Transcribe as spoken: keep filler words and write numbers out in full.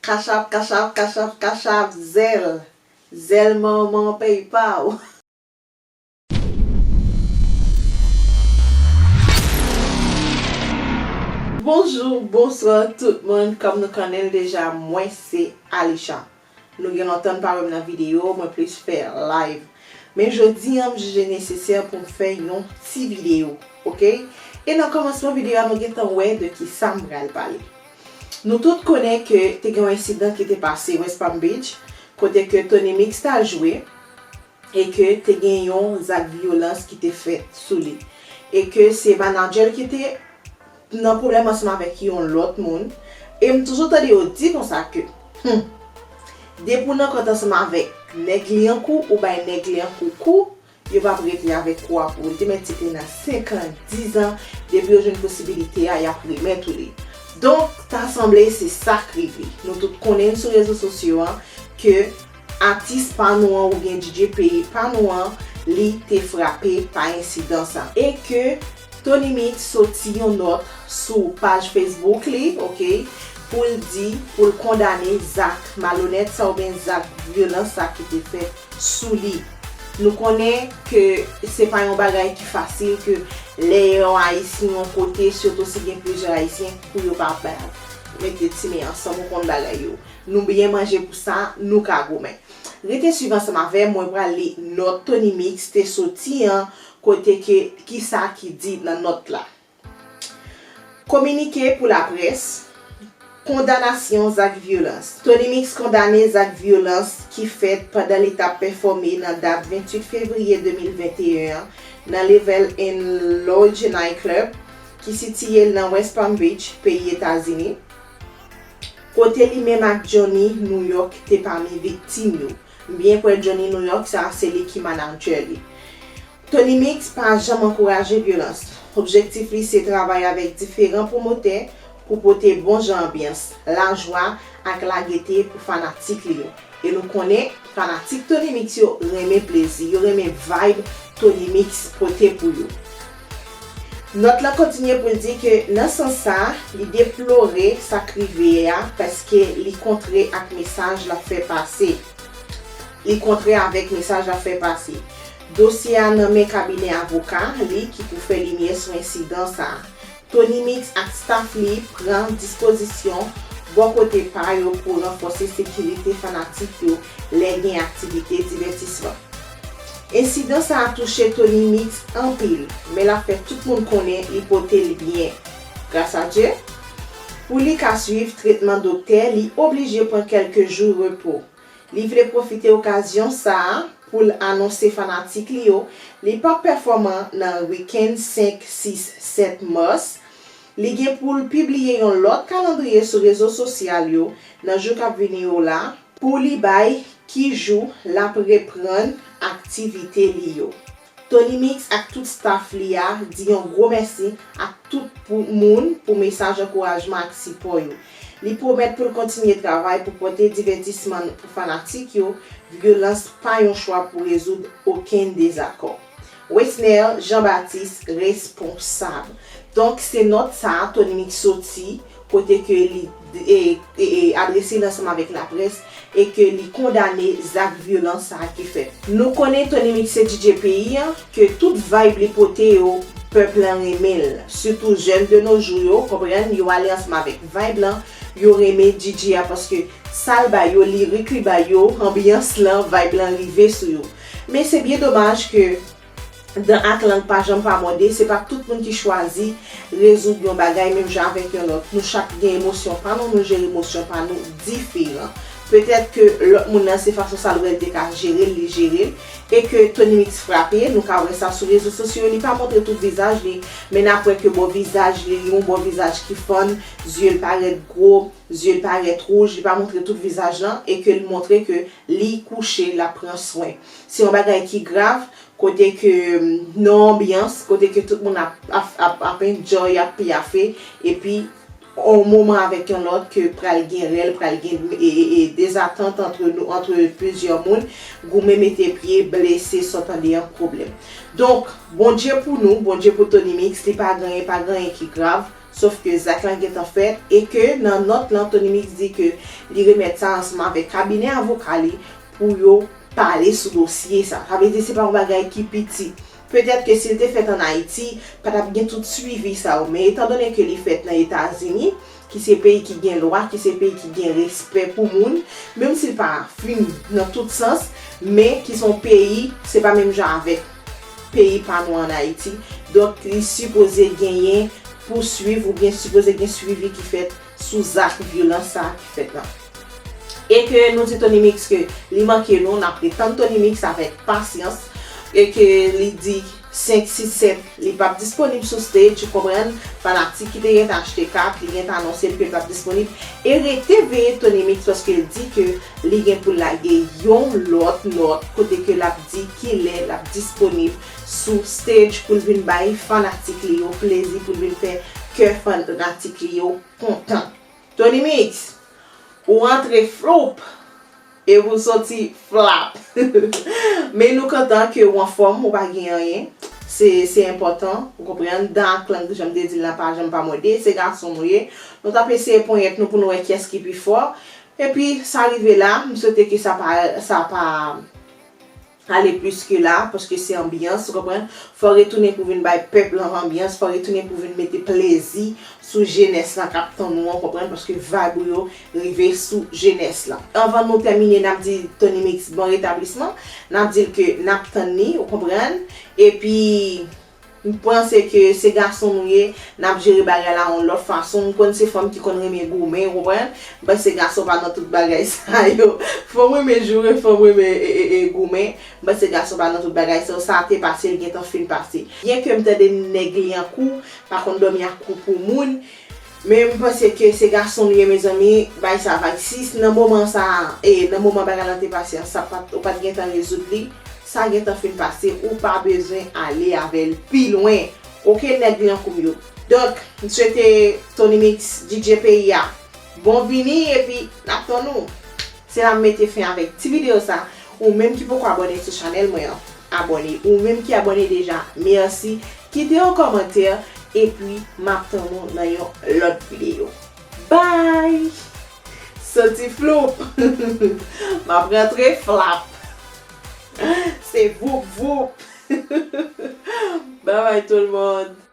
Cash App, Cash App, Cash App, Cash App, Zelle. Zelle manman PayPal. Bonjou, bonswa tout moun. Kòm nou konnen l deja, mwen se Alisha. Nou gen lontan n pa wè m nan videyo, mwen plis fè live. Men jodi a, m jije nesesè pou m fè yon ti videyo, oke? E nan kòmansman videyo a, nou gentan wè de kisa m pral pale. Nou tout konnen ke te gen yon ensidan ki te pase West Palm Beach, kote ke Tony Mix t al jwe, e ke te gen yon zak vyolans ki te fèt sou li. E ke se manadjè l ki te nan pwoblèm ansanm avèk yon lòt moun. E m toujou tande yo di konsa ke, hmm, depi w nan kont ansanm avèk nèg li an kou, ou bay nèg li an kou kou, yo p ap rete avèk kou a pou ou. Li te mèt ti te nan senk an, diz an, depi yo jwenn posibilite a, y ap remèt ou li. Donk, ta sanble se sa k rive. Nou tout konnen n sou rezo sosyo an ke atis pa nou an oubyen D J peyi pa nou an, li te frape pa ensidan sa. E ke Tony Mix soti yon nòt sou paj Facebook li, oke, pou l di, pou l kondane zak malonèt sa oubyen zak vyolans sa ki te fèt sou li. Nou konnen ke se pa yon bagay ki fasil ke lè yon Ayisyen yon kote, sitou si gen plizyè Ayisyen, pou yo pa ba, mete ti men ansanm, ou konn bagay yo. Nou byen manje pou sa, nou ka goumen. Rete swiv ansanm avè m, mwen pral li nòt Tony Mix te soti an, kote ke, kisa ki di nan nòt la. Kominike pou laprès, kondanasyon zak vyolans. Tony Mix kondane zak vyolans ki fèt pandan li t ap pèfòme nan dat venntuit fevriye de mil venteyen an nan Level and Lodge Night Club ki sitiye l nan West Palm Beach, peyi Etazini, kote li menm ak Johnny New York te pami viktim yo. M byen kwè Johnny New York sa a se li ki manadjè li. Tony Mix pa janm ankouraje vyolans. Objektif li se travay avèk diferan pwomotè pou pote bon jan anbyans, lajwa ak lagete pou fanatik li yo. E nou konnen, fanatik Tony Mix yo renmen plezi, yo renmen vibe Tony Mix pote pou yo. Nòt lan kontinye pou l di ke nan sans sa, li deplore sa k rive a paske li kontre ak mesaj l ap fè pase. Li kontre avèk mesaj l ap fè pase. Dosye a nan men kabinè avoka li ki pou fè limyè sou ensidan sa a. Tony Mix ak staff li pran dispozisyon bò kote pa yo pou ranfòse sekirite fanatik yo lè gen aktivite divètisman. Ensidan sa a touche Tony Mix anpil, men l ap fè tout moun konnen li pote l byen. Gras a Dye, pou li ka swiv tretman doktè, li oblije pran kèlke jou repo. Li vle pwofite okazyon sa a pou l anonse fanatik li yo li p ap pèfòman nan wikenn senk, sis, sèt mas. Li gen pou l pibliye yon lòt kalandriye sou rezo sosyal yo nan jou k ap vini yo la pou li bay ki jou l ap reprann aktivite li yo. Tony Mix ak tout staff li a di yon gwo mèsi ak tout pou, moun pou mesaj ankourajman ak sipò yo. Li pwomèt pou l kontinye travay pou pote divètisman pou fanatik yo, vyolans pa yon chwa pou rezoud okenn dezakò. Wesner Jean Baptiste, responsab. Donk, se nòt sa a Tony Mix soti, kote ke li e, e, e, adrese l ansanm avèk laprès e ke li kondane zak vyolans sa a ki fèt. Nou konnen Tony Mix se D J peyi a, ke tout vibe li pote yo, pèp lan renmen l. Sitou jèn de nos jours yo, konprann, yo ale ansanm avèk vibe lan, yo renmen D J a paske sa l ba yo, lirik li ba yo, anbyans lan, vibe lan rive sou yo. Men se byen domaj ke dan ak lang pa janm pa mòde, se pa tout moun ki chwazi rezoud yon bagay menm jan avèk yon lòt. Nou chak gen emosyon pa nou, nou jere emosyon pa nou diferan. Petèt ke lòt moun nan se fason sa l wè l te ka jere l, li jere l, e ke Tony Mix frape, nou ka wè sa sou rezo sosyo, li pa montre tout vizaj li, men n ap wè ke bò vizaj li, li yon bò vizaj ki fann, zye l parèt gwo, zye l parèt wouj, li pa montre tout vizaj lan, e ke l montre ke li kouche, l ap pran swen. Se yon bagay ki grav, kote ke, mm, nan yon anbyans, kote ke tout moun ap, ap, ap, ap enjoy, ap pyafe, epi yon moman avèk yon lòt ke pral gen rèl, pral gen, e, e, e, dezatant antre nou, antre plizyè moun, goumen mete pye, blese, san tande yon pwoblèm. Donk, Bondye pou nou, Bondye pou Tony Mix, li pa gen anyen, pa gen anyen ki grav. Sof ke zak lan gentan fèt e ke nan nòt lan, Tony Mix di ke li remèt sa ansanm avèk kabinè avoka li pou yo pale sou dosye sa. Sa vle di se pa yon bagay ki piti. Petèt ke si l te fèt ann Ayiti, pa t ap gen tout swivi sa yo. Men etan done ke li fèt nan Etazini, ki se peyi ki gen lwa, ki se peyi ki gen respè pou moun, menm si l pa fin nan tout sans, men ki se yon peyi, se pa menm jan avèk peyi pa nou ann Ayiti. Donk, li sipoze genyen pouswiv oubyen sipoze gen swivi ki fèt sou zak vyolans sa a ki fèt lan. E ke nou di Tony Mix ke li manke nou, n ap ret tann Tony Mix avèk pasyans. E ke li di senk, sis, sèt, li p ap disponib sou stage, ou konprann? Fanatik ki te gentan achte kat, li gentan anonse l ke l p ap disponib. E rete veye Tony Mix paske l di ke li gen pou l lage yon lòt nòt kote ke l ap di kilè l ap disponib sou stage pou l vin bay fanatik li yo plezi, pou l vin fè kè fanatik li yo kontan. Tony Mix, ou antre floup e ou soti flap. Men nou kontan ke ou anfòm, ou pa gen anyen. Se, se enpòtan, ou konprann, dan ak lang, jan m te di l la, pa janm pa mòde, se gason nou ye. Nou t ap eseye ponyèt nou pou nou wè kiyès ki pi fò. Epi, sa rive la, m swete ke sa pa, sa pa ale plis ke la, paske se anbyans, ou konprann? Fò retounen pou vin bay pèp lan anbyans, fò retounen pou vin mete plezi sou jenès lan k ap tann ou an, ou konprann? Paske vibe ou yo rive sou jenès lan. Anvan nou tèmine, n ap di Tony Mix bon retablisman, n ap di l ke n ap tann li, ou konprann? Epi, m panse ke se gason nou ye, n ap jere bagay la yon lòt fason. M konn se fanm ki konn renmen goumen, ou konprann? M panse gason pa nan tout bagay sa yo. Fanm renmen joure, fanm renmen e, e, e, goumen. M panse gason pa nan tout bagay sa yo. Sa te pase, l gentan fin pase. Byen ke m tande nèg li an kou, pa konn dòmi ak kou pou moun. Men m panse ke se gason nou ye, mezanmi, bay sa vag. Si nan moman sa, e, nan moman bagay lan te pase an, sa pa t, ou pa t gentan rezoud li, sa gentan fin pase, ou pa bezwen ale avè l pi lwen. Oke, nèg li an kou m yo. Donk, m swete Tony Mix, D J peyi a, bon vini, epi n ap tann ou. Se la m mete fen avèk ti videyo sa. Ou menm ki poko abòne sou chanèl mwen an, abòne. Ou menm ki abòne deja, mèsi. Kite yon kòmantè, epi m ap tann ou nan yon lòt videyo. Bye! Soti floup! M ap rantre flap! Se voup voup! Bye bye tout le monde!